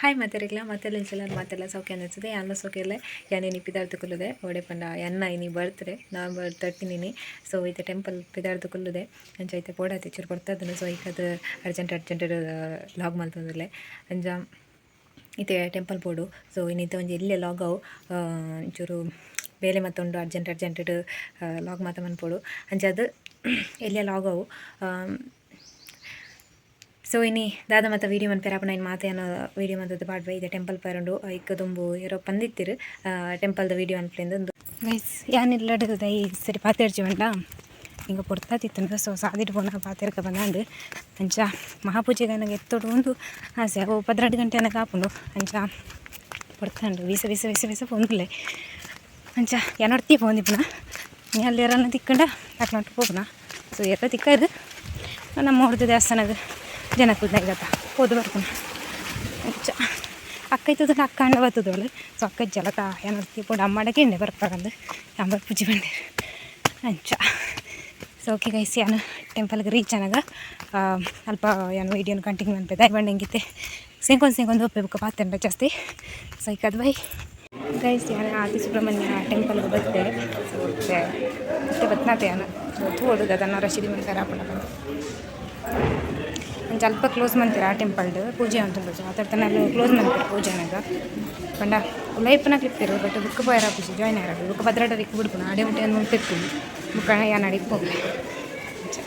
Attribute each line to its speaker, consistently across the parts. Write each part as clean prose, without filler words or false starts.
Speaker 1: Hi ಮಾತೆರೆಗ್ಲ ಮಾತೆಲ್ಲ ಇಂಚಲ ಮಾತೆಲ್ಲ ಸೌಖ್ಯ ಅನಿಸ್ತದೆ ಯಾನ್ಲ ಸೌಖ್ಯ ಯಾನೇನಿ ಪಿದಾರ್ದು ಕುಲ್ಲುದೆ ಓಡೆ ಪಂಡ ಎನ್ನ ಇನಿ ಬರ್ತ್ಡೇ ನವೆಂಬರ್ 13 ಇನಿ. ಸೊ ಇತ್ತೆ ಟೆಂಪಲ್ ಪಿದಾರ್ದು ಕುಲ್ಲುದೆ ಅಂಚ ಇತ್ತೆ ಪೋಡಾತೆ ಚೂರು ಪೊರ್ತದನು. ಸೊ ಐಕದ್ ಅರ್ಜೆಂಟ್ ಅರ್ಜೆಂಟ್ ಲಾಗ್ ಮಲ್ತೊಂದುಲ್ಲೆ. ಅಂಚ ಇತ್ತೆ ಟೆಂಪಲ್ ಪೋಡು. ಸೊ ಇನ್ನಿತ್ತೆ ಒಂಜಿ ಎಲ್ಯ ಲಾಗ್ ಅವು, ಒಂಚೂರು ಬೇಲೆ ಮತ್ತೊಂಡು ಅರ್ಜೆಂಟ್ ಅರ್ಜೆಂಟ್ ಲಾಗ್ ಮಾತ ಮನ್ಪೊಡು. ಅಂಚಾದ್ ಎಲ್ಯ ಲಾಗ್ ಅವು. ಸೊ ಇನಿ ದಾದ ಮಾತ ವೀಡಿಯೋ ಮನ್ಪೆರೆ ಆಪುಂಡು ಐನ್ ಮಾತ ಯಾನ್ ವೀಡಿಯೋ ಮಂತುದು ಪಾಡ್ವೆ. ಇತ್ತೆ ಟೆಂಪಲ್ ಪೋಯೆರುಂಡು. ಐಕ್ ದುಂಬು ಏರೋ ಪಂದಿತ್ತೆರ್ ಟೆಂಪಲ್ದ ವೀಡಿಯೋ ಮನ್ಪುಲೆಂದು. ಗೈಸ್, ಯಾನ್ ಇಲ್ಲಡ್ ದೈ ಸರಿ ಪಾತೆರ್ಜಿ ಪಂಡ ಇಂಕ ಪೊರ್ತಾತಿತ್ತುಂಡು. ಸೊ ಸಾದಿಡ್ ಪೋನ ಪಾತೆರ್ಕ ಬಂದಾಂಡ್. ಅಂಚ ಮಹಾಪೂಜೆಗೆ ನನಗೆ ಎತ್ತೊಡು ಉಂದು ಆಸೆ. ಅವು 12 ಗಂಟೆ ಅನಗ ಆಪುಂಡು. ಅಂಚ ಪೊರ್ತಂಡು, ಬೀಸ ಬೀಸ ಬೀಸ ಬೀಸ ಪೋಂದುಲ್ಲೆ. ಅಂಚ ಯಾನೊರ್ತಿ ಪೋಂದಿಪ್ಪುನ ನೀ ಅಲ್ಲಿ ಏರನ್ನ ತಿಕ್ಕಂಡ ಅಕ್ನೊಟ್ಟು ಪೋಪುನ. ಸೊ ಏರ ತಿಕ್ಕದು ನಮ್ಮ ಊರ್ದ ದೇವಸ್ಥಾನದ ಜನಕ್ಕುಲ್ದ ಗತ ಪೋದು ಬರ್ಪುನ. ಅಂಚ ಅಕ್ಕ ಇತ್ತದ, ಅಕ್ಕ ಅಣ್ಣ ಬತ್ತದವಳು. ಸೊ ಅಕ್ಕ ಜಲತ ಯಾನೊರ್ತಿ ಪೋಡು ಅಮ್ಮಡಕ್ಕೆ ಎಣ್ಣೆ ಬರ್ಪಾಗಂದು ಅಂಬರ್ ಪೂಜೆ ಬಂದಿರು ಅಂಚ. ಸೊ ಓಕೆ ಗೈಸ್, ಯಾನು ಟೆಂಪಲ್ಗೆ ರೀಚ್ ಅನಾಗ ಅಲ್ಪ ಯಾನು ವೀಡಿಯೋನ ಕಂಟಿನ್ಯೂ ಮನ್ಪೆ. ದಾಯೆ ಪಂಡ ಎಂಕಿತ್ತೆ ಸೇಂಕೊಂದು ಸೇಂಕೊಂದು ಒಪ್ಪೆ ಬುಕ್ಕ ಪಾತೆಂಡ ಜಾಸ್ತಿ. ಸೊ ಐಕದ್ ಬೈ ಗೈಸ್. ಯಾನು ಆದಿ ಸುಬ್ರಹ್ಮಣ್ಯ ಟೆಂಪಲ್ಗೆ ಬತ್ತೆ. ಸೊ ಇತ್ತೆ ಇತ್ತೆ ಬತ್ನಾತೆ ಯಾನು. ಸೊ ತೂವೊಡು ದಾದನ ರಶೀದಿ ಮನ್ಪೆರೆ ಆಪುಂಡ ಪಂದ್. ಅಂಚ ಅಲ್ಪ ಕ್ಲೋಸ್ ಮಂತೆರ್ ಆ ಟೆಂಪಲ್ಡ್ ಪೂಜೆ ಅಂತುಂಡು. ಸೊ ಆತರ್ತನ ಕ್ಲೋಸ್ ಮಂತೆರ್ ಪೂಜೆನಾಗ ಪಂಡ ಉಲೈಪುನ ಕ್ಲಿಪ್ಪೆರ್. ಬಟ್ ಬುಕ್ ಪೋಯೆರ ಆಪುಜಿ, ಜಾಯ್ನ್ ಆಯೆರ. ಬುಕ್ 12 ಇಕ್ಕು ಬಿಡ್ಪುನ ಅಡೆ ಮುಟ್ಟ ಏನು ಮುಲ್ತಿರ್ತೀನಿ. ಬುಕ್ಕ ಯಾನ್ ಅಡಿಗೆ ಪೋಪೆ. ಅಂಚ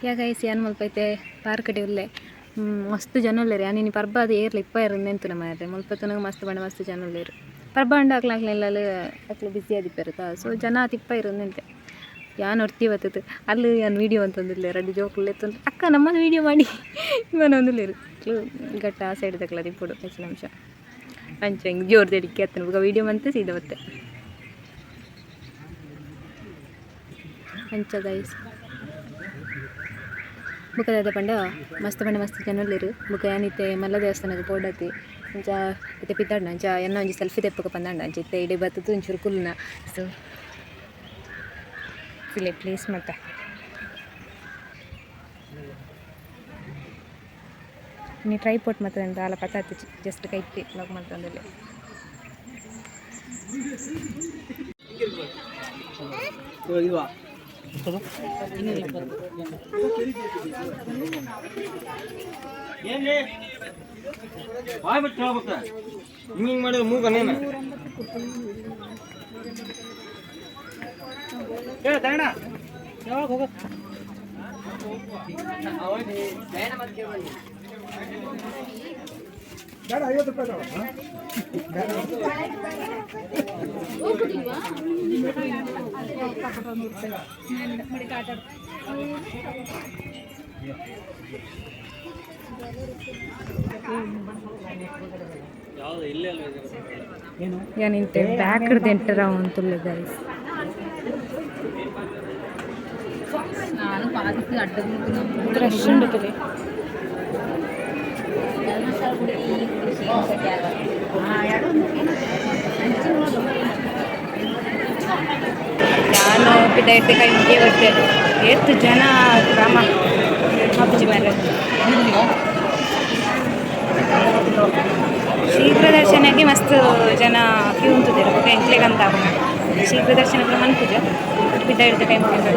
Speaker 1: ಯಾ ಗೈಸ್, ಯಾನ್ ಮುಲ್ಪ ಇತ್ತೆ ಪಾರ್ಕ್ ಡೆ ಉಲ್ಲೆ. ಮಸ್ತ್ ಜನ ಉಲ್ಲೆರ್. ಯಾನ್ ಇನಿ ಪರ್ಬ ಅದು ಏರ್ಲ ಇಪ್ಪಯೆರ್ ನೆಂತುನ ಮಾರ್ರೆ. ಮುಲ್ಪ ತೂನಗ ಮಸ್ತ್ ಪಂಡ ಮಸ್ತ್ ಜನ ಉಲ್ಲೆರ್. ಪರ್ಬ ಆಂಡ ಅಕ್ಲ ಅಕ್ಲ ಇಲ್ಲಲ್ ಅಕ್ಲು ಬಿಸಿ ಆದಿಪ್ಪೆರ್. ಸೊ ಜನ ಆತ್ ಇಪ್ಪಯೆರ್ ನೆಂತೆ. ಯಾನ್ ಒರ್ತಿ ಬತ್ತುದು ಅಲ್ಲು ಯಾನ್ ವೀಡಿಯೋ ಮಂತೊಂದುಲ್ಲೆ. ರಡ್ಡ್ ಜೋಕುಲು ಲೆತ್ತೊಂದು ಅಕ್ಕ ನಮ್ಮನ ವೀಡಿಯೋ ಮಾಡಿ ಪನೊಂದುಲ್ಲೆರ್. ಅಕ್ಲು ಗಟ್ಟ ಆ ಸೈಡ್ ದಕ್ಲ ದಿಪ್ಪೊಡು ಹೆಚ್ಚಿನ ನಿಮಿಷ. ಅಂಚ ಹಿಂಗೆ ಜೋರು ತೆಡಿಕೆ ಅತ್ತನ ಬೊಕ ವೀಡಿಯೋ ಮಂತೆ ಸೀದಾ ಬತ್ತೆ. ಅಂಚ ಗೈಸ್, ಬೊಕ ದಾದ ಪಂಡ ಮಸ್ತ್ ಪಂಡ ಮಸ್ತ್ ಜನ ಉಲ್ಲೆರ್. ಬೊಕ ಯಾನ್ ಇತ್ತೆ ಮಲ್ಲ ದೇವಸ್ಥಾನಗ್ ಪೋಡತಿ. ಅಂಚ ಇತ್ತೆ ಪಿದಾಡ್ನ. ಅಂಚ ಎನ್ನ ಒಂಜಿ ಸೆಲ್ಫಿ ದೆಪ್ಪುಗ ಪಂದಾಂಡ. ಅಂಚ ಇತ್ತೆ ಇಡೆ ಬತ್ತುದು ಒಂಚೂರು ಕುಲ್ಲುನ. ಸೊ ತೂಲೆ ಪ್ಲೇಸ್ ಮಾತ. ಇನಿ ಟ್ರೈಪೋಟ್ ಮಾತ ದಾಲ ಪತಾತಿಜಿ, ಜಸ್ಟ್ ಕೈಟ್ ಲಾಗ್ ಮಂತೊಂದುಲ್ಲೆ.
Speaker 2: ಬಾಯ್ ಬಿಟ್ಟು ಹೇಳ್ಬೇಕ, ಹಿಂಗ್ ಹಿಂಗ್ ಮಾಡಿದ್ರೆ ಮೂಗ ನೇನ ಯಾವಾಗ ಹೋಗ.
Speaker 1: ಯಾನ್ ಇಂತೆ ಬ್ಯಾಕ್ ಡ್ದ್ ಎಂಟರ್ ಆವೊಂದುಲ್ಲೆ ಗೈಸ್. ರಶ್ ಉಂಡು ತೂಲೆ. ಯಾನು ಪಿದಾಯ್ತೆ ಕೈ ಮುಗಿಯೇ ಬತ್ತೆ. ಏತ್ ಜನ ರಾಮ ಆಪುಜಿ ಮಾರ್ರೆ. ಶೀಘ್ರ ದರ್ಶನಕ್ಕೆ ಮಸ್ತ್ ಜನ ಕ್ಯೂ ಉಂತುದೆರ್. ಬೊಕ ಎಂಕ್ಲೆಗ್ ಅಂತ ಆಪುಂಡು. ಶೀಘ್ರ ದರ್ಶನ ಪೂರ ಮನ್ಪುಜ, ಪಿದಾಯ್ಡ್ದ್ ಕೈ ಮುಗಿದ್.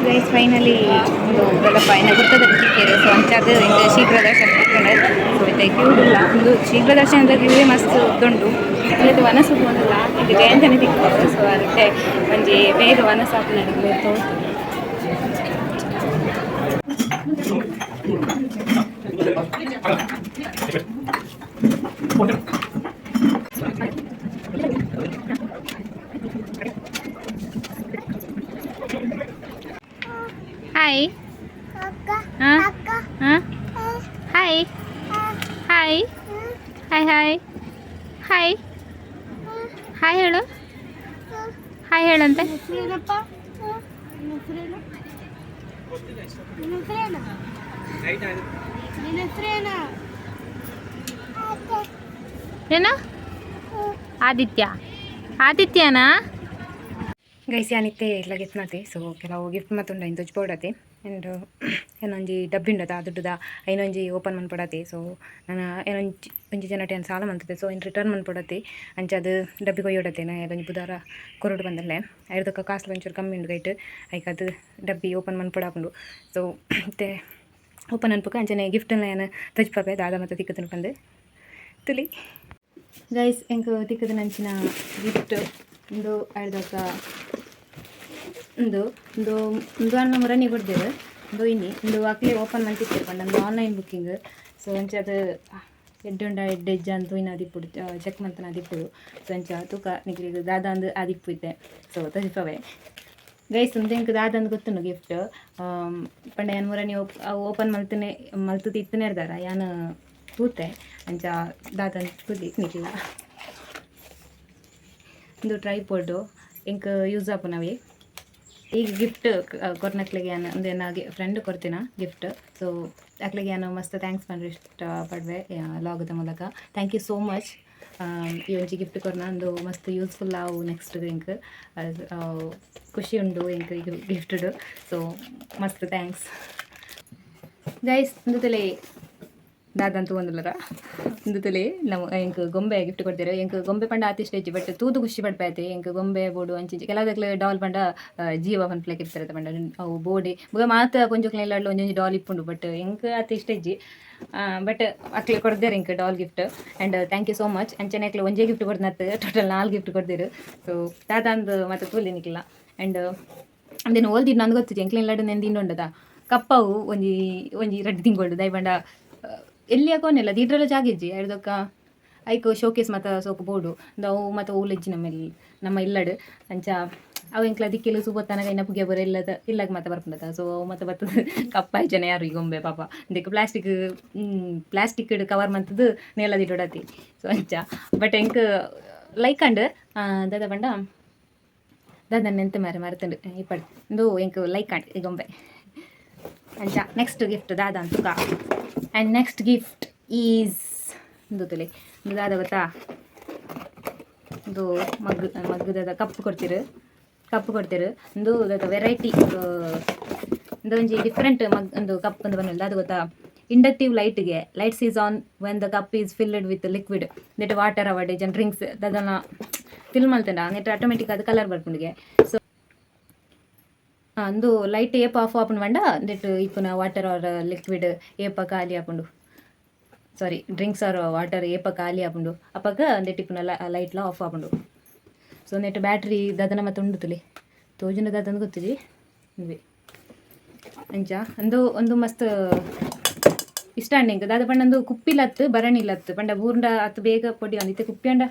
Speaker 1: ಗೈಸ್, ಫೈನಲಿ ಒಂದು ದೊಡ್ಡಪ್ಪ ಎನ್ನ ಗುರ್ತದ ತಿಕ್ಕೆರ್. ಸೊ ಅಂಚಾದ್ ಎಂಕ್ ಶೀಘ್ರ ದರ್ಶನ ತಿಕ್ಕಂಡ್. ಸೊ ಇತ್ತೆ ಕ್ಯೂ ಉಲ್ಲ. ಉಂದು ಶೀಘ್ರ ದರ್ಶನದ ಕ್ಯೂವೇ ಮಸ್ತ್ ಉದ್ದುಂಡು. ಇಲ್ಲದ ವನಸು ಪೋಂಡಲ ಎಂಕ್ ಜಯಂತನೆ ತಿಕ್ಕುಂಡು. ಸೊ ಅದಿತ್ತೆ ಒಂಜಿ ಬೇಗ ವನಸ್ ಆಪುನಡೆಗ್ ತೋತು. Hi. ಹಾಂ ಹಾಂ, hi hi hi hi hi hi ಹೇಳು, ಹಾಯ್ ಹೇಳಂತೆ.
Speaker 3: ಹೆಸರೇನಪ್ಪ? ನಿನ್ನ ಹೆಸರೇನು? ನಿನ್ನ ಹೆಸರೇನು? ನಿನ್ನ ಹೆಸರೇನು?
Speaker 1: ಏನು? ಆದಿತ್ಯ, ಆದಿತ್ಯನಾ? ಗೈಸ್, ಯಾನಿತ್ತೆ ಇಲ್ಲ ಗಿಫ್ಟ್ ಸೊ ಕೆಲವು ಗಿಫ್ಟ್ ಮತ್ತುಂಡು ಐನ್ ತೊಜ್ಪೋಡತೆ. ಆ್ಯಂಡ್ ಏನೊಂಜಿ ಡಬ್ಬಿ ಉಂಡತ, ಆ ದುಡ್ಡುದ ಐನೊಂಜಿ ಓಪನ್ ಮನ್ಪೊಡತೆ. ಸೊ ನಾನು ಏನೊಂಜಿ ಒಂಜಿ ಜನಟ ಏನು ಸಾಲ ಮಂತದೆ, ಸೊ ಇನ್ನು ರಿಟರ್ನ್ ಮನ್ಪೊಡತೆ. ಅಂಚ ಅದು ಡಬ್ಬಿ ಕೊಯ್ಯೋಡತೆ. ನಾ ಒಂಜಿ ಬುಧಾರ ಕೊರಡು ಬಂದಲ್ಲೇ ಐದಕ್ಕ ಕಾಸ್ಲ ಒಂಚೂರು ಕಮ್ಮಿ ಉಂಡು ಗೈಟ್ ಐಕ್ ಅದು ಡಬ್ಬಿ ಓಪನ್ ಮನ್ಪೊಡಾಪುಂಡು. ಸೊ ಮತ್ತೆ ಓಪನ್ ಅನ್ಪಕ ಅಂಚನೆ ಗಿಫ್ಟನ್ನ ಏನು ತೊಜ್ಪಪೆ ದಾದ ಮತ್ತು ತಿಕ್ಕದನು ಬಂದು ತುಲಿ. ಗೈಸ್, ಎಂಕ್ ತಿಕ್ಕದ ನಂಚಿನ ಗಿಫ್ಟ್ ಇಂದು ಐದಕ್ಕ ಇಂದು ಇಂದು ಇಂದು ಅನ್ನ ಮುರನಿ ಕೊಡ್ದೇರು. ಇಂದು ಇನ್ನಿ ಇಂದು ಅಕ್ಲೆ ಓಪನ್ ಮಂತಿತ್ತೇರು ಪಂಡ ಒಂದು online booking. So ಅಂಚ ಅದು ಎಡ್ಡೆ ಉಂಡ ಎಡ್ಡೆ ಇಜ್ಜ ಅಂತ ಇನ್ನು ಅದಿಪ್ಪುಡು, ಚೆಕ್ ಮಂತನ ಅದಿಪ್ಪುಡು. ಸೊ ಅಂಚ ತೂಕ ನಿಕ್ಲಿಗ್ ದಾದ ಅಂದು ಆದಿಪ್ಪು ಇತ್ತೆ. ಸೊ ತಜಿಪವೆ ಗೈಸ್, ಉಂದು ಎಂಕ್ ದಾದ ಅಂದ್ ಗೊತ್ತುಂಡು ಗಿಫ್ಟ್. ಪಂಡ ಯಾನ್ ಮುರನಿ ಓಪನ್ ಮಲ್ತನೆ ಮಲ್ತುದು ಇತ್ತನೇ ಇರ್ದಾರ ಯಾನ್ ತೂತೆ. ಅಂಚ ದಾದ ಅಂದ್ ತೂಲಿ ನಿಕ್ಲ. ಇಂದು ಟ್ರೈಪೋಡು, ಎಂಕ್ ಯೂಸ್ ಆಪುನವಿ. ಈಗ ಗಿಫ್ಟ್ ಕೊರ್ನಕ್ಲೆಗೆ ಯಾನ್ ಒಂದು ಎನ್ನ ಫ್ರೆಂಡ್ ಕೊರ್ತಿನ ಗಿಫ್ಟ್. ಸೊ ಅಕ್ಲೆಗೆ ಯಾನ್ ಮಸ್ತ್ thanks ಪಂಡ್ರೆ ಇಷ್ಟ ಪಡ್ವೆ ಲಾಗದ ಮೂಲಕ. Thank you so much. ಈ ಒಂಜಿ ಗಿಫ್ಟ್ ಕೊರ್ನ ಒಂದು ಮಸ್ತ್ ಯೂಸ್ಫುಲ್ ಆವು ನೆಕ್ಸ್ಟ್. ಎಂಕ್ ಖುಷಿ ಉಂಡು ಎಂಕ್ ಈಗ ಗಿಫ್ಟುಡು. ಸೊ ಮಸ್ತ್ thanks guys. ಒಂದು ತಲೆ ದಾದಂತ ಒಂದುಲ್ಲರ ಒಂದು ತಲೆ ನಮ್ಮ ಎಂಕ್ ಗೊಂಬೆ ಗಿಫ್ಟ್ ಕೊಡ್ತೀರ. ಎಂಕ್ ಗೊಂಬೆ ಪಂಡ ಆತಿ ಇಷ್ಟ ಬಟ್ ತೂದು ಖುಷಿ ಪಡ್ಪಾಯ್ತೆ. ಎಂಕ್ ಗೊಂಬೆ ಬೋಡು ಅಂಚಿ ಕೆಲವುದಕ್ಲೆ ಡಾಲ್ ಪಂಡ ಜೀವ ಪನ್ಪ್ಲೆಕ್ ಇರ್ತಾರೆ ಪಂಡ ಅವು ಬೋಡಿ ಬೊಕ ಮಾತ ಪೊಂಜೋಕ್ಲೆನ ಇಲ್ಲಡ್ಲ ಒಂಜೊಂಜಿ ಡಾಲ್ ಇಪ್ಪುಂಡು. ಬಟ್ ಎಂಕ್ ಆತ್ ಇಷ್ಟ ಇಜ್ಜಿ. ಬಟ್ ಅಕ್ಲೆ ಕೊಡ್ದೇರು ಎಂಕ್ doll gift and thank you so much. ಅಂಚನೆ ಅಕ್ಲೆ ಒಂಜೇ ಗಿಫ್ಟ್ ಕೊಡ್ನತ್ತು, ಟೋಟಲ್ ನಾಲ್ಕು ಗಿಫ್ಟ್ ಕೊಡ್ದೇರು. ಸೊ ದಾದಾಂದು ಮತ್ತೆ ತೂಲಿ ನಿಕ್ಲ. ಆ್ಯಂಡ್ ಅಂದೇನು ಓಲ್ದಿಡ್ ನಂದು ಗೊತ್ತಿಜ್ಜಿ. ಎಂಕ್ಲೆನ ಇಲ್ಲಡ್ ನೆನ್ ತಿಂಡುಂಡದ ಕಪ್ಪವು ಒಂಜಿ ಒಂಜಿ ರಡ್ಡ್ ತಿಂಗೊಳ್ಡು ದೈ ಪಂಡ ಎಲ್ಲಿ ಹಾಕೋನಿಲ್ಲ ದೀಡ್ರಲ್ಲ ಜಾಗ ಇಜ್ಜಿ. ಐಡ್ದೊಕ್ಕ ಐಕ್ ಶೋಕೇಸ್ ಮಾತ ಸೋಕು ಬೋಡು ಅವು ಮಾತ ಓಲೆಜ್ಜಿ ನಮ್ಮಲ್ಲಿ ನಮ್ಮ ಇಲ್ಲಡ್. ಅಂಚ ಅವು ಎಂಕ್ಲ ದಿಕ್ಕೆಲು ಸೂಪತ್ತನಗ ಇನ್ನ ಪುಗೆ ಬರ ಇಲ್ಲದ ಇಲ್ಲಾಗ ಮಾತ ಬರ್ಪುಂಡತ. ಸೊ ಅವು ಮಾತ ಬತ್ತದ ಕಪ್ಪಾಯಿ ಜನ ಯಾರು ಈ ಗೊಂಬೆ ಪಾಪ ಇದಕ್ಕೆ plastic plastic cover ಮಂತದ್ದು ನೇಲ ದಿಡೋಡತಿ. ಸೊ ಅಂಚ ಬಟ್ ಎಂಕ್ ಲೈಕ್ ಅಂಡ್ ದಾದ ಪಂಡ ದಾದ ನೆಂತ ಮಾರೆ ಮರೆತುಂಡು ಇಪ್ಪಡ್ ಇಂದು ಎಂಕ್ ಲೈಕ್ ಅಂಡ್ ಈ ಗೊಂಬೆ. ಅಂಚ ನೆಕ್ಸ್ಟ್ ಗಿಫ್ಟ್ ದಾದ ಅಂತುಕ. And next gift is ಇಂದು ತುಲೆ. ಇಂದು ದಾದ ಗೊತ್ತಾ? ಇದು ಮಗ್ ಮಗ್ಗದ ಕಪ್ ಕೊಡ್ತೀರು, ಕಪ್ ಕೊಡ್ತೀರು. ಇಂದು ವೆರೈಟಿ, ಇಂದು ಒಂಜಿ ಡಿಫ್ರೆಂಟ್ ಮಗ್ ಒಂದು ಕಪ್ ಒಂದು ಬಂದಿಲ್ಲ ಅದು ಗೊತ್ತಾ? ಇಂಡಕ್ಟಿವ್ ಲೈಟ್ಗೆ lights is on when the cup is filled with liquid net water ಅವಡ್ ಜನ್ ಡ್ರಿಂಕ್ಸ್ ಅದನ್ನ ಫಿಲ್ ಮಲ್ತಂಡ ನೆಟ್ ಆಟೋಮೆಟಿಕ್ ಅದು ಕಲರ್ ಬರ್ಪುಂಡಿಗೆ. ಸೊ ಅಂದು ಲೈಟ್ ಏಪ ಆಫ್ ಆಪುಂಡು ಪಂಡ ನೆಟ್ ಇಪ್ಪುನ water R liquid ಏಪ ಖಾಲಿ ಆಪುಂಡು, ಸಾರಿ, drinks R water ಏಪ ಖಾಲಿ ಆಪುಂಡು ಅಪಗ ನೆಟ್ ಇಪ್ಪುನ ಲೈಟ್ಲ ಆಫ್ ಆಪುಂಡು. ಸೊ ನೆಟ್ ಬ್ಯಾಟ್ರಿ ದದನ ಮತ್ತೆ ಉಂಡು ತುಲಿ ತೋಜುನ ದಾದನ ಗೊತ್ತಿಜಿ ಇಂದುವೆ. ಅಂಚ ಅಂದು ಒಂದು ಮಸ್ತ್ ಇಷ್ಟ ಅಂಡ್ ಎಂಕ್. ದಾದ ಪಂಡ ಅಂದು ಕುಪ್ಪಿಲತ್ತು ಭರಣಿಲತ್ತು ಪಂಡ ಬೂರ್ಂಡ ಅತ್ತು ಬೇಗ ಪೊಡಿ ಒಂದು ಇತ್ತೆ ಕುಪ್ಪಿ ಅಂಡ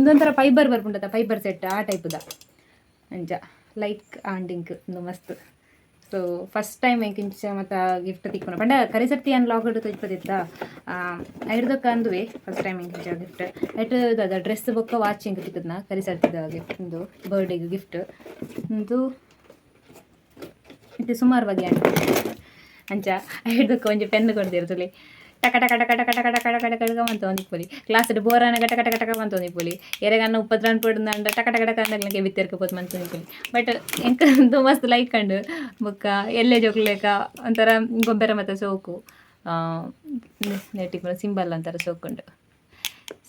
Speaker 1: ಇಂದೊಂಥರ ಫೈಬರ್ ಬರ್ಪುಂಡತ, ಫೈಬರ್ ಸೆಟ್ ಆ ಟೈಪುದ. ಅಂಚ ಲೈಕ್ ಆಂಡ್ ಇಂಕ್ ಒಂದು ಮಸ್ತ್. So first time ಎಂಕ್ ಇಂಚ ಮತ್ತ ಗಿಫ್ಟ್ ತಿಕ್ಕುನ ಪಂಡ ಕರಿ ಸರ್ತಿ ಯಾನ್ ಲಾಗ್ ತೋಜ್ಪದಿತ್ತ ಐಡ್ದಕ್ಕ ಅಂದುವೆ ಫಸ್ಟ್ ಟೈಮ್ ಎಂಕ್ ಇಂಚ ಗಿಫ್ಟ್ ಐಟ್ ದಾದ ಡ್ರೆಸ್ ಬೊಕ್ಕ ವಾಚ್ ಎಂಕ್ ತಿಕ್ಕುದ್ನ ಕರಿ ಸರ್ತಿದ ಗಿಫ್ಟ್. ಇಂದು ಬರ್ಡೇಗೆ ಗಿಫ್ಟ್ ಇಂದು ಇತ್ತೆ ಸುಮಾರು ಬಗೆ ಅಂಡ್. ಅಂಚ ಐಡ್ದಕ್ಕ ಒಂಜಿ ಪೆನ್ ಕೊಡ್ದಿರು ತುಲಿ. ಟಕ ಟಕ ಟಕ ಟಕ ಟಕ ಟಕ ಟಕ ಟಕ ಟಕ ಮಂತೊಂದಿಪ್ಪೊಲಿ. ಕ್ಲಾಸ್ ಬೋರಾನ ಟಕ ಟಕ ಟಕ ಮಂತೊಂದಿಪ್ಪೊಲಿ. ಎರೆಗನ್ನ ಉಪದ್ರ ಪೊಡುಂದಾಂಡ ಟಕ ಟಕ ಟಕ ಅಂದಾಗ್ಲಂಗೆ ಬಿತ್ತೆರ್ಕ ಪೋತು ಮಂತೊಂದಿಪ್ಪೊಲಿ. ಬಟ್ ಎಂಕ್ ಅಂತು ಮಸ್ತ್ ಲೈಕ್ ಅಂಡ್. ಬೊಕ್ಕ ಎಲ್ಲೆ ಜೋಕ್ಲೆಕ ಒಂಥರ ಗೊಬ್ಬರ ಮತ್ತೆ ಸೋಕು ನೆಟ್ಟಿಗೆ ಸಿಂಬಲ್ ಅಂತಾರ ಸೋಕುಂಡು.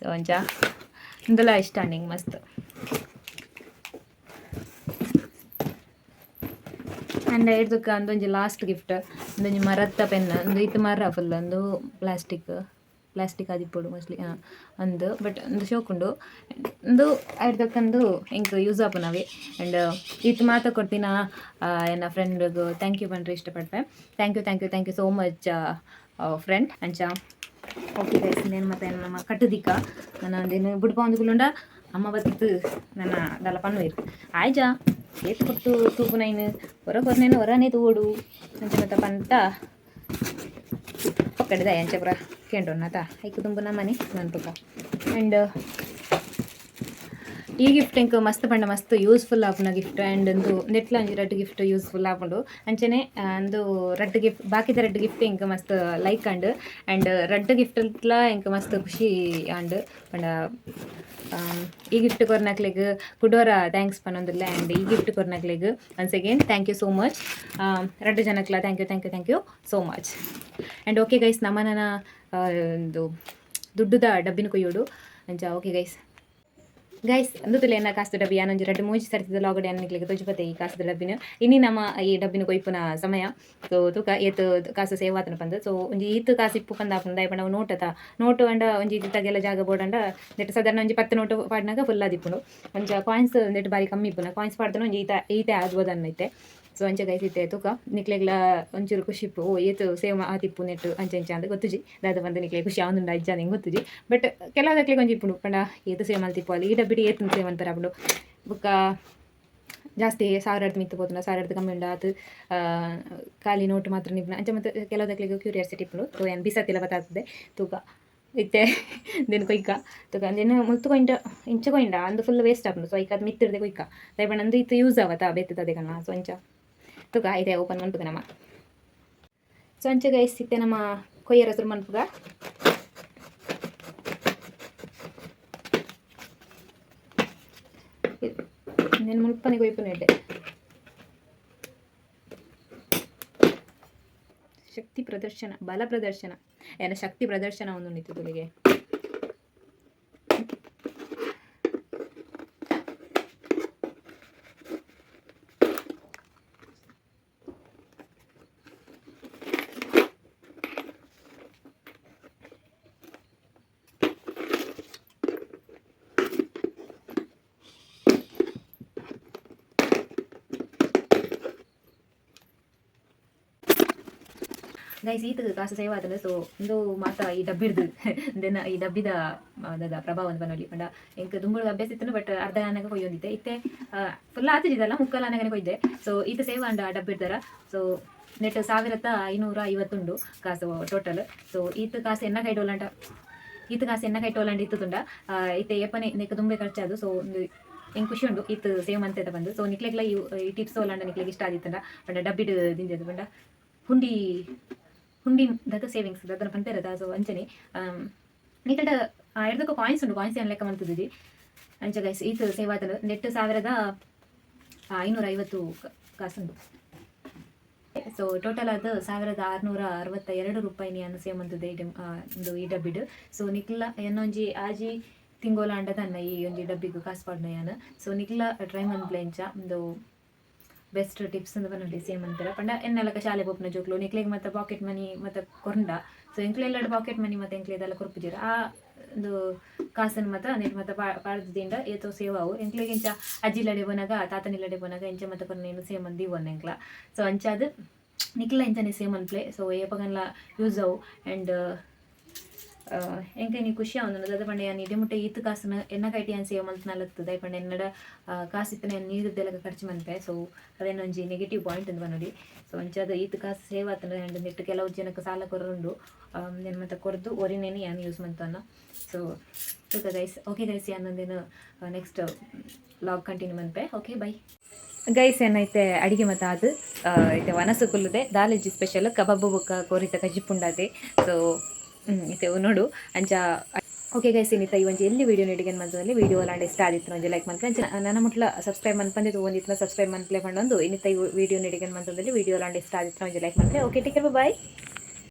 Speaker 1: ಸೊ ಅಂಚ ಇಂದಲ ಇಷ್ಟ ಅಂಡ್ ಮಸ್ತ್. ಆ್ಯಂಡ್ ಐಡ್ದಕ್ಕ ಅಂದೊಂಜಿ ಲಾಸ್ಟ್ ಗಿಫ್ಟ್ ಒಂದೊಂಜಿ ಮರತ್ತ ಪೆನ್. ಒಂದು ಇತ್ತು ಮರ ಫುಲ್ ಒಂದು ಪ್ಲಾಸ್ಟಿಕ್ ಪ್ಲಾಸ್ಟಿಕ್ ಆದಿಪ್ಪೊಡು ಮೋಸ್ಟ್ಲಿ ಅಂದು. ಬಟ್ ಒಂದು ಶೋಕುಂಡು ಒಂದು ಐಡ್ದಕ್ಕಂದು ಎಂಕ್ ಯೂಸ್ ಆಪುನವೆ. ಆ್ಯಂಡ್ ಇತ್ತು ಮಾತ ಕೊಡ್ತಿನ ಎನ್ನ ಫ್ರೆಂಡ್ಗ್ thank you ಪಂಡ್ರೆ ಇಷ್ಟಪಡ್ಪೆ. Thank you, thank you, thank you so much. Friend ಅಂಚ. ಓಕೆ ಗೈಸ್, ಇನ್ನೇನು ಮತ್ತೆ ನಮ್ಮ ಕಟ್ಟುದಿಕ್ಕ ನನ್ನ ಒಂದೇನು ಬುಡ್ಪ ಕುಲ್ಲುಂಡ ಅಮ್ಮ ಬತ್ತಿತ್ತು ನನ್ನ ದಲ ಪನ್ನುವೆರ್ ಆಯ್ಜಾ ಏತ್ ಕೊಟ್ಟು ತೂಪುನೈನ್ ಹೊರ ಕೊರ್ನೇನು ಹೊರನೇ ತೂವೊಡು ಅಂಚ ಮತ್ತೆ ಪಂತ ಪಕ್ಕಡಿದ ಅಂಚ ಪೂರ ಕೇಂಡೊನ್ನತ ಐಕ್ ದುಂಬು ನಮ್ಮನೆ ಮನ್ಪುಕ. ಆ್ಯಂಡ್ ಈ ಗಿಫ್ಟ್ ಎಂಕ್ ಮಸ್ತ್ ಪಂಡ ಮಸ್ತ್ ಯೂಸ್ಫುಲ್ ಆಪುನ ಗಿಫ್ಟ್. ಆ್ಯಂಡ್ ಒಂದು ನೆಟ್ಲ ಒಂಜಿ ರಡ್ಡ್ ಗಿಫ್ಟ್ ಯೂಸ್ಫುಲ್ ಆಪುಂಡು. ಅಂಚನೆ ಅಂದು ರಡ್ಡ್ ಗಿಫ್ಟ್, ಬಾಕಿದ ರಡ್ಡ್ ಗಿಫ್ಟ್ ಎಂಕ್ ಮಸ್ತ್ ಲೈಕ್ ಆಂಡ್. ಆ್ಯಂಡ್ ರಡ್ಡ್ ಗಿಫ್ಟ್ಲ ಎಂಕ್ ಮಸ್ತ್ ಖುಷಿ ಆಂಡ್. ಪಂಡ ಈ ಗಿಫ್ಟ್ ಕೊರ್ನಕ್ಲೆಗ್ ಕುಡೋರ thanks ಪನೊಂದುಲ್ಲೆ. ಆ್ಯಂಡ್ ಈ gift ಕೊರ್ನಕ್ಲೆಗ್ once again thank you so much. ರಡ್ಡ್ ಜನಕ್ಲ thank you, thank you, thank you so much. And okay guys, ನಮ್ಮನ ಒಂದು ದುಡ್ಡುದ ಡಬ್ಬಿನ ಕೊಯ್ಯೋಡು ಅಂಚ. ಓಕೆ ಗೈಸ್, ಗೈಸ್, ಅಂದು ತುಲೆ ಎನ್ನ ಕಾಸ್ದ ಡಬ್ಬಿ. ಯಾನೊಂಜಿ ರಡ್ಡ್ ಮೂಜಿ ಸರ್ತಿದ ಲಾಗಡೆ ಅನ್ನಿಕ್ಲೆಗ್ ತೋಜಿಪತೆ ಈ ಕಾಸ್ದ ಡಬ್ಬಿನ. ಇನಿ ನಮ್ಮ ಈ ಡಬ್ಬಿನ ಕೊಯ್ಪುನ ಸಮಯ. ಸೊ ತೂಕ ಏತ್ ಕಾಸು ಸೇವ್ ಆತನ ಪಂದ್. ಸೊ ಒಂಜಿ ಈತ್ ಕಾಸು ಇಪ್ಪು ಪಂದ್ ಆಪುಂಡು. ದಾಯೆ ಪಂಡ ಅವು ನೋಟ್ ಅತ, ನೋಟು ಅಂಡ ಒಂಜಿ ಇತ್ತಗೆಲ್ಲ ಜಾಗ ಬೋಡಂಡ ನೆಟ್ ಸಾಧಾರಣ ಒಂಜಿ 10 ನೋಟು ಪಾಡ್ನಾಗ ಫುಲ್ ಆದಿಪ್ಪುಂಡು. ಒಂಜ ಕಾಯಿನ್ಸ್ ನೆಟ್ ಬಾರಿ ಕಮ್ಮಿ ಇಪ್ಪುನ. ಕಾಯಿನ್ಸ್ ಪಾಡ್ದನ ಒಂಜಿ ಈತ ಈತೆ ಆಗ್ಬೋದನ್ನೈತೆ. ಸೊ ಅಂಚ ಗೈಸ್, ಇತ್ತೆ ತೂಕ ನಿಕ್ಲೆಗ್ಲ ಒಂಚೂರು ಖುಷಿ ಇಪ್ಪು, ಓ ಏತ್ ಸೇವ್ ಆತಿಪ್ಪು ನೆಟ್ ಅಂಚ ಅಂಚ ಅಂದ್. ಗೊತ್ತುಜಿ ದಾದ ಬಂದು ನಿಕ್ಲೆ ಖುಷಿ ಆವೊಂದುಂಡು ಇಜ್ಜ ಎಂಕ್ ಗೊತ್ತುಜಿ. ಬಟ್ ಕೆಲವುದಕ್ಲೆಗ್ ಒಂಜಿ ಇಪ್ಪುಂಡು, ಪಂಡ ಏತ್ ಸೇವ್ ಮಲ್ತಿಪ್ಪು ಅಲ್ಲಿ ಈ ಡಬ್ಬಿಡ್ ಏತ್ ಸೇವ್ ಮನ್ಪೆರೆ ಆಪುಂಡು. ಬೊಕ್ಕ ಜಾಸ್ತಿ ಸಾವಿರಡ್ದು ಮಿತ್ತ್ ಪೋತುಂಡ, ಸಾವಿರಡ್ದು ಕಮ್ಮಿ ಉಂಡು ಆತ್ ಖಾಲಿ ನೋಟ್ ಮಾತ್ರ ನಿಪ್ನ ಅಂಚ. ಮತ್ತೆ ಕೆಲವುದಕ್ಲೆಗ್ ಕ್ಯೂರಿಯಾಸಿಟಿ ಇಪ್ಪುಂಡು. ಸೊ ಯಾನ್ ಬಿಸತ್ತಿಲ ಬತ್ತಾತದೆ. ತೂಕ ಇತ್ತೆ ದೆನ್ ಕೊಯ್ಕ. ತೂಕ ಅಂದೆನ್ ಮುಲ್ತು ಕೊಯಿಂಡ, ಇಂಚ ಕೊಯಿಂಡ ಅಂದು ಫುಲ್ ವೇಸ್ಟ್ ಆಪುಂಡು. ಸೊ ಐಕ್ ಅದು ಮಿತ್ತಿರ್ದೆ ಕೊಯ್ಕ. ದಾಯೆ ಪಂಡ ಅಂದು ಇತ್ತೆ ಯೂಸ್ ಆವತಾ ಬೇತೆ ಕಣ್ಣ. ಸೊ ಅಂಚ ತೂಕ ಇತ್ತೆ ಓಪನ್ ಮನ್ಪುಗ ನಮ. ಸೊ ಅಂಚ ಗೈಸ್, ಇತ್ತೆ ನಮ್ಮ ಕೊಯ್ಯರ ಸುರು ಮನ್ಪುಗ. నేను ಮುಲ್ಪನೆ ಕೊಯ್ಪುನ ಎಡ್ಡೆ. ಶಕ್ತಿ ಪ್ರದರ್ಶನ, ಬಲ ಪ್ರದರ್ಶನ ಏನ ಶಕ್ತಿ ಪ್ರದರ್ಶನ ಒಂದು ನಿಂತು ತುಲಿಗೆ. ಗೈಸ್, ಈತ ಕಾಸು ಸೇವ್ ಆತಂಡ. ಸೊ ಇಂದು ಮಾತ ಈ ಡಬ್ಬಿಡ್ದು ದೆನ್ನ ಈ ಡಬ್ಬಿದ ದಾದ ಪ್ರಭಾವ ಒಂದು ಪನೊಲಿ ಪಂಡ ಎಂಕ್ ದುಂಬುಡು ಅಭ್ಯಾಸ ಇತ್ತು, ಬಟ್ ಅರ್ಧ ಆನಗ ಕೊಯ್ಯೊಂದಿತ್ತೆ. ಇತ್ತೆ ಫುಲ್ ಆತಿಜಿದಲ್ಲ, ಮುಕ್ಕಲ್ ಆನಗನೆ ಕೊಯ್ದೆ. ಸೊ ಈತ ಸೇವ್ ಆಂಡ ಆ ಡಬ್ಬಿಡ್ದಾರ. ಸೊ ನೆಟ್ 1550 ಉಂಡು ಕಾಸು ಟೋಟಲ್. ಸೊ ಈತ ಕಾಸು ಎನ್ನ ಕೈಡೋಲಂಟ, ಈತ ಕಾಸು ಎನ್ನ ಕೈಟೋಲಂಡ ಇತ್ತುಂಡ ಇತ್ತೆ ಏಪನೆ ನೆಕ್ ದುಂಬೆ ಖರ್ಚಾದು. ಸೊ ಒಂದು ಎಂಕ್ ಖುಷಿ ಉಂಡು ಈತ್ ಸೇವ್ ಮಂತೆ ಬಂದು. ಸೊ ನಿಕ್ಲೆಗ್ಲ ಈ ಈ ಟಿಪ್ಸ್ ಓಲಾಂಡ ನಿಕ್ಲೆಗ್ ಇಷ್ಟ ಆದಿತ್ತಂಡ, ಪಂಡ ಡಬ್ಬಿಡ್ ದಿಂಜದು ಪಂಡ ಹುಂಡಿ ಹುಂಡಿ ದತ್ತ ಸೇವಿಂಗ್ಸ್ ದತ್ತನ ಪನ್ಪೆರದ. ಸೊ ಅಂಚನೆ ನಿಕಲ್ಟ ಎಡ್ದಕ್ಕ ಕಾಯಿನ್ಸ್ ಉಂಡು, ಕಾಯಿನ್ಸ್ ಏನ್ ಲೆಕ್ಕ ಮಲ್ತುದಿಜಿ. ಅಂಚ ಗೈಸ್, ಈತ್ ಸೇವ್ ಆತಂಡ್. ನೆಟ್ 1550 ಕಾಸುಂಡು. ಸೊ ಟೋಟಲ್ ಅದು 1662 ರೂಪಾಯಿ ಯಾನ್ ಸೇವ್ ಮಂತುದೆ ಇಂದು ಈ ಡಬ್ಬಿಡ್. ಸೊ ನಿಕ್ಲ ಎನ್ನೊಂಜಿ ಆಜಿ ತಿಂಗೋಲ ಅಂಡ ತನ್ನ ಈ ಒಂಜಿ ಡಬ್ಬಿಗ್ ಕಾಸು ಪಾಡ್ನ ಯಾನ್. ಸೊ ನಿಕ್ಲ ಟ್ರೈ ಮನ್ಪುಲೆ ಇಂಚ. ಉಂದು ಬೆಸ್ಟ್ ಟಿಪ್ಸ್ ಅಂದ್ ಪನೊಲಿ ಸೇಮ್ ಅಂತರ. ಪಂಡ ಎನ್ನಲಕ ಶಾಲೆ ಪೋಪುನ ಜೋಕ್ಲು ನಿಕ್ಲೆಗ್ ಮತ್ತೆ ಪಾಕೆಟ್ ಮನಿ ಮತ್ತೆ ಕೊರ್ಂಡ, ಸೊ ಎಂಕ್ಲೆ ಪಾಕೆಟ್ ಮನಿ ಮತ್ತೆ ಎಂಕ್ಲೆ ಇದೆಲ್ಲ ಕೊರ್ಪುಜೆರ್. ಆ ಒಂದು ಕಾಸನ್ನು ಮಾತ ನೆಟ್ ಮಾತ ಪಾಡ್ದು ಏತೋ ಸೇವ್ ಆವು. ಎಂಕ್ಲೆಗ್ ಇಂಚ ಅಜ್ಜಿ ಪೋನಾಗ, ತಾತನ ಇಲ್ಲಡೆ ಪೋನಾಗ ಇಂಚ ಮತ್ತೆ ಕೊರ್ನೇನು ಸೇಮ್ ಅಂದ್ ದೀವೊನ್ನ ಎಂಕ್ಲ. ಸೊ ಅಂಚಾದ್ ನಿಕ್ಲ ಇಂಚನೆ ಸೇಮ್ ಅನ್ಪ್ಲೆ. ಸೊ ಏಪಗನ್ಲ ಯೂಸ್ ಅವು. ಆ್ಯಂಡ್ ಎಂಕ್ ಇನಿ ಖುಷಿ ಆವೊಂದುಂಡು. ದಾದ ಪಂಡ ಯಾನ್ ಇಡೆ ಮುಟ್ಟ ಈತ್ ಕಾಸುನು ಎನ್ನ ಕೈಟ್ ಯಾನ್ ಸೇವ್ ಮಲ್ತ್ನಲತ್ತದ. ಪಂಡ ಎನ್ನಡ ಕಾಸು ಇತ್ತುಂಡ ಯಾನ್ ನೀರುದೆಲಕ ಖರ್ಚು ಮನ್ಪೆ. ಸೊ ಅವೇನ ಒಂಜಿ ನೆಗೆಟಿವ್ ಪಾಯಿಂಟ್ ಅಂದ್ ಪನೊಲಿ. ಸೊ ಅಂಚಾದ್ ಈತ್ ಕಾಸು ಸೇವ್ ಆತುಂಡು. ಆ್ಯಂಡ್ ನೆಟ್ ಕೆಲವು ಜನಕ್ಕೆ ಸಾಲ ಕೊರುಂಡು, ನೆನ್ ಮಾತ ಕೊರ್ದು ಒರಿನೇನು ಯಾನ್ ಯೂಸ್ ಮಂತೊನ್ನ. ಸೊ ತೂಕ ಗೈಸ್. ಓಕೆ ಗೈಸ್, ಯಾನ್ ಒಂದೇನು ನೆಕ್ಸ್ಟ್ ವ್ಲಾಗ್ ಕಂಟಿನ್ಯೂ ಮನ್ಪೆ. Okay, bye guys. ಏನೈತೆ ಅಡಿಗೆ ಮತ್ತ ಅದು ಇತ್ತೆ ವನಸು ಕುಲ್ಲುದೆ. ದಾಲೆಜ್ಜಿ ಸ್ಪೆಷಲ್ ಕಬಾಬು ಬೊಕ್ಕ ಕೋರಿತ ಕಜಿಪುಂಡಾತೆ. ಸೊ ಇತ್ತೆ ನೋಡು ಅಂಚ. ಓಕೆ ಗೈಸ್, ಇನ್ನಿತ್ತ ಈ ಒಂಜಿ ಎಲ್ಲಿ ವಿಡಿಯೋ ನೀಡಿಗೆ ಮಂತದಲ್ಲಿ ವಿಡಿಯೋ ಲಾಂಡ ಇಷ್ಟ ಆದಿತ್ತು ಒಂಜಿ ಲೈಕ್ ಮನ್ಪೆ. ಅಂಚ ನನ್ನ ಮುಟ್ಲ ಸಬ್ಸ್ಕ್ರೈಬ್ ಮನ್ಪಂದಿದ್ದು ಒಂದಿತ್ತು ಸಬ್ಸ್ಕ್ರೈಬ್ ಮನ್ಪ್ಲೆ ಪಂಡೊಂದು ಇನ್ನಿತ್ತ ಈ ವಿಡಿಯೋ ನೀಡಿಗೆ ಮಂತದಲ್ಲಿ ವಿಡಿಯೋ ಲಾಂಡ ಇಷ್ಟ ಆದಿತ್ತು ಒಂಜಿ like ಮನ್ಪೆ. Okay, take care, bye.